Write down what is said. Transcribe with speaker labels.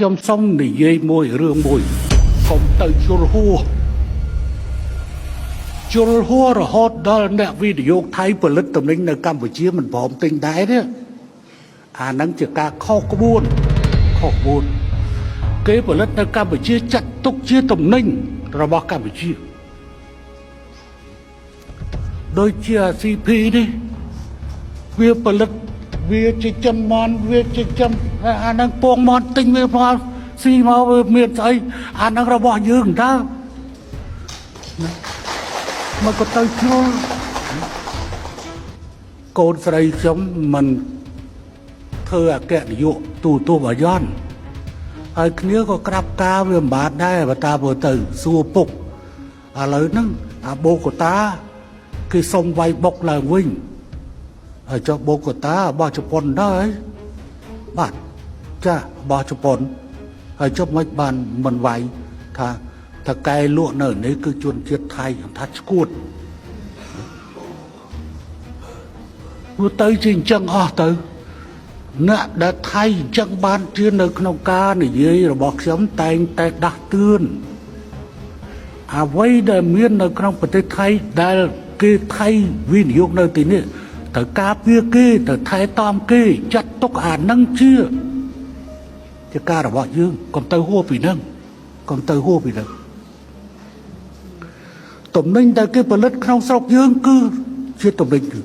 Speaker 1: ខ្ញុំសូមនិយាយមួយរឿងមួយ កុំទៅជុលហួរជុលហួររហូតដល់អ្នកវិនិយោគថៃផលិតទំនិញនៅកម្ពុជាមិនព្រមទិញដែរទេអាហ្នឹងជាការខុសក្បួនខុសក្បួនគេផលិតនៅកម្ពុជាចាត់ទុកជាទំនិញរបស់កម្ពុជាដូចជា CP នេះវាផលិតវាចិញ្ចឹមមន់វាចិញ្ចឹមអាហ្នឹងពងមន់ទិញវាមកស៊ីមកវាមានស្អីអាហ្នឹងរបស់យើងតើមកក៏ទៅជ្រុលកូនស្រីខ្ញុំមិនធ្វើអគ្គនាយកទូទស្សន៍បាយ័នហើយគ្នាក៏ក្រាបការវាមិនបានដែរបើតាបើទៅសួរពុកឥឡូវហ្នឹងអាបូកតាគេសុំវាយបុកឡើងវិញហើយចុះបូកតារបស់ជប៉ុនដែរបាទចារបស់ជប៉ុនហើយចុះមិនបានមិនវាយថាតកែលក់នៅនេះគឺជនជាតិថៃថាឈួតព្រោះទៅជាអញ្ចឹងអស់ទៅអ្នកដែលថៃអញ្ចឹងបានជានៅក្នុងការនិយាយរបស់ខ្ញុំតែងតែដាស់តឿនអ្វីដែលមាននៅក្នុងប្រទេសថៃដែលគេថៃវិនិយោគនៅទីនេះត្រូវការពារគេត្រូវថែទាំគេចាត់ទុកអានឹងជាជាការរបស់យើងកុំទៅហួសពីនឹងកុំទៅហួសពីនឹងទំនិញដែលគេផលិតក្នុងស្រុកយើងគឺជាទំនិញគឺ